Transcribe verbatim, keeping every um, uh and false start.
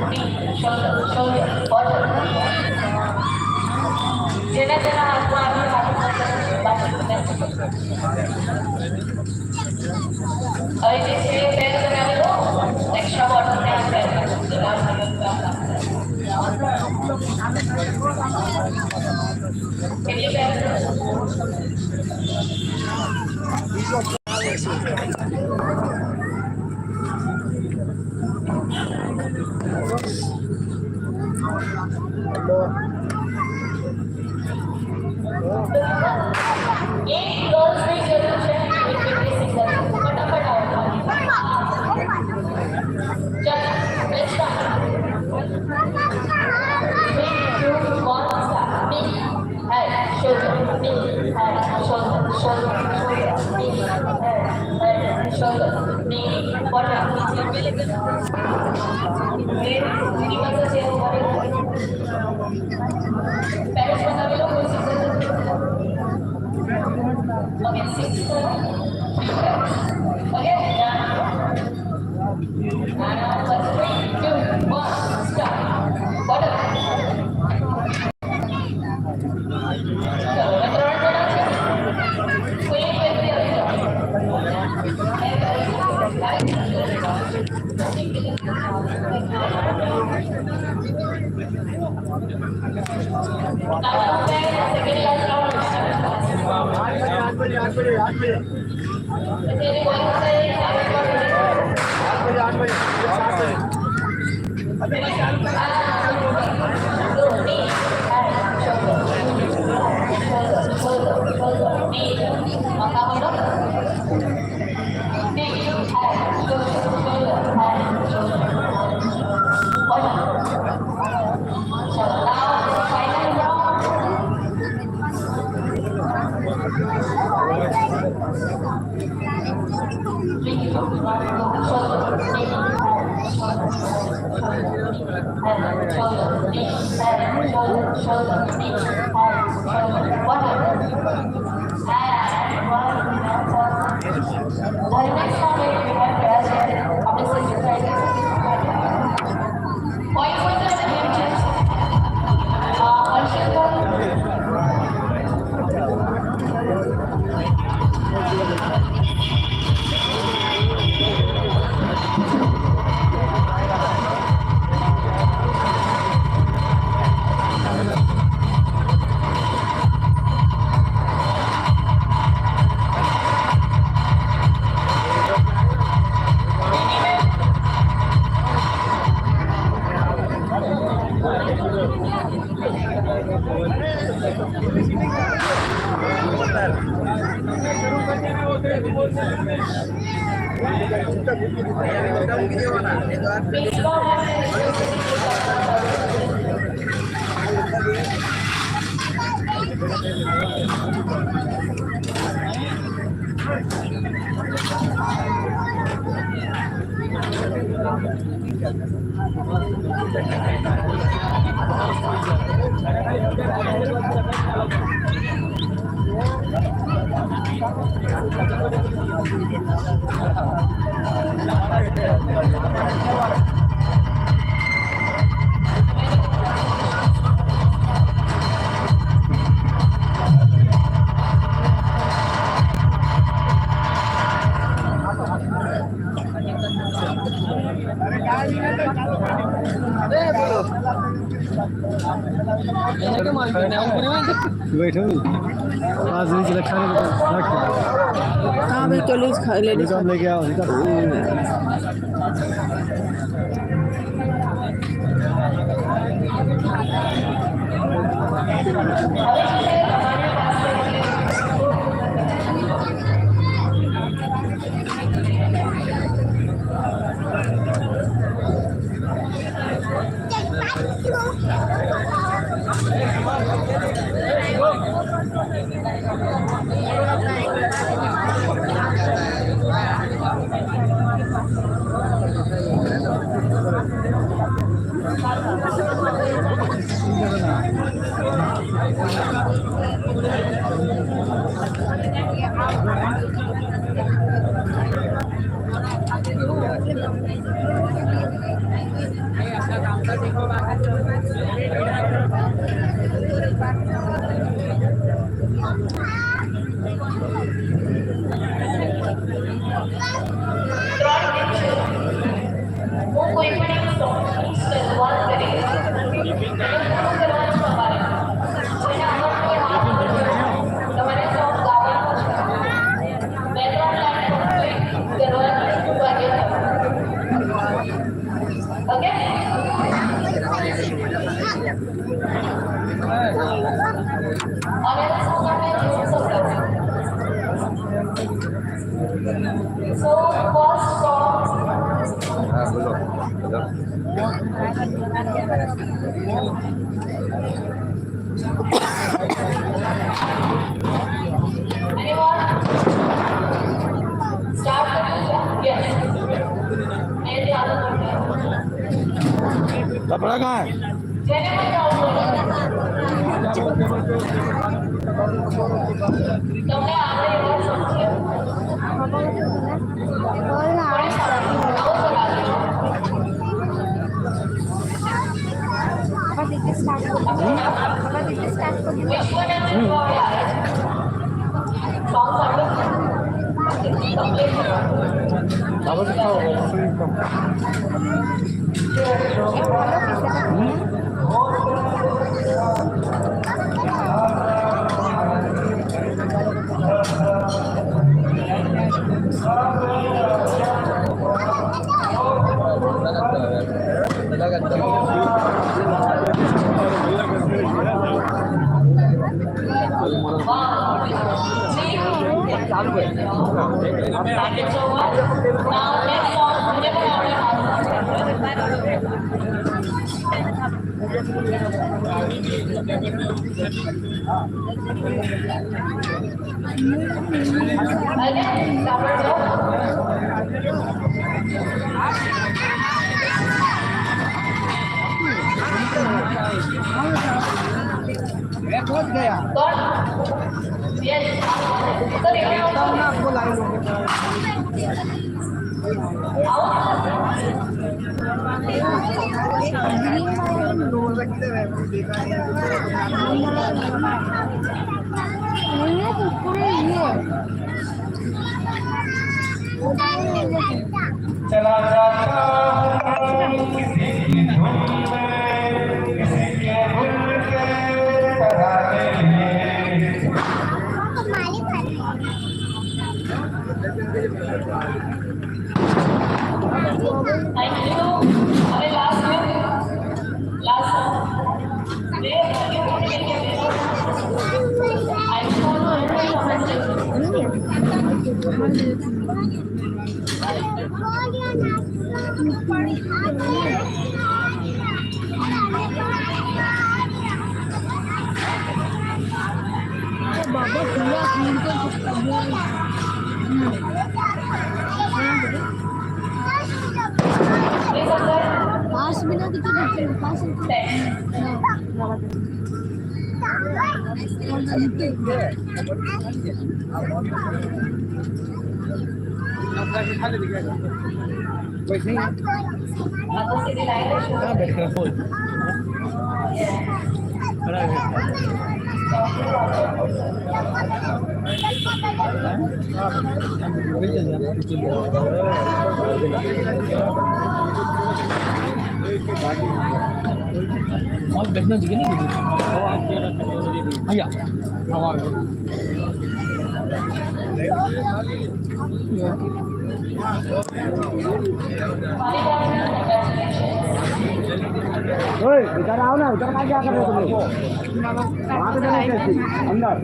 Shoulder, shoulder, bottom. जेना जेना आपको आगे बात करना है, बात करना है। और ये चीज़ ये पैर बना लो, extra bottom ध्यान से। Can you guys? एक girls भी जरूर है, एक fifty six है, फटाफट आओ। चल, let's start। Three, two, one, start। Head, shoulder, knee, head, shoulder, shoulder, shoulder, knee, head, head, shoulder, knee, bottom. Pants बना लो, कोई scissor। Okay, six, seven. Okay, done. And now let's three, two, one, start. Bottom. बैठो। आज नहीं चला खाने को। हाँ भाई, चलो, खा ले, लेके आओ, लेके आओ। वो कोई पण एक सॉन्ग शरूआत करे, पूरा करवाना हमारे। हमारे सॉन्ग गावे, बैकग्राउंड लाइन करवाना। OK? और ऐसा सॉन्ग आपने जोर से गाओ। So, first song। हाँ, बोलो, बोलो। Anyone? Start करूँ? Yes। मेरे ध्यान में। कपड़ा कहाँ है? चला जाता हूँ किसी की धुन में, किसी के गुल के तराने लिए। Thank you। अरे, last में, last song। बाबा, पूरा पूरी तो हम्म। पाँच मिनट तो बचे हैं, पाँच मिनट। वैसे ही। हाँ, बैठ कर बोल। और बैठना चाहिए ना। भैया, हाँ। ओए, इधर आओ ना, इधर का क्या कर रहे हो तुम लोग? वहाँ पे जाना चाहिए, अंदर।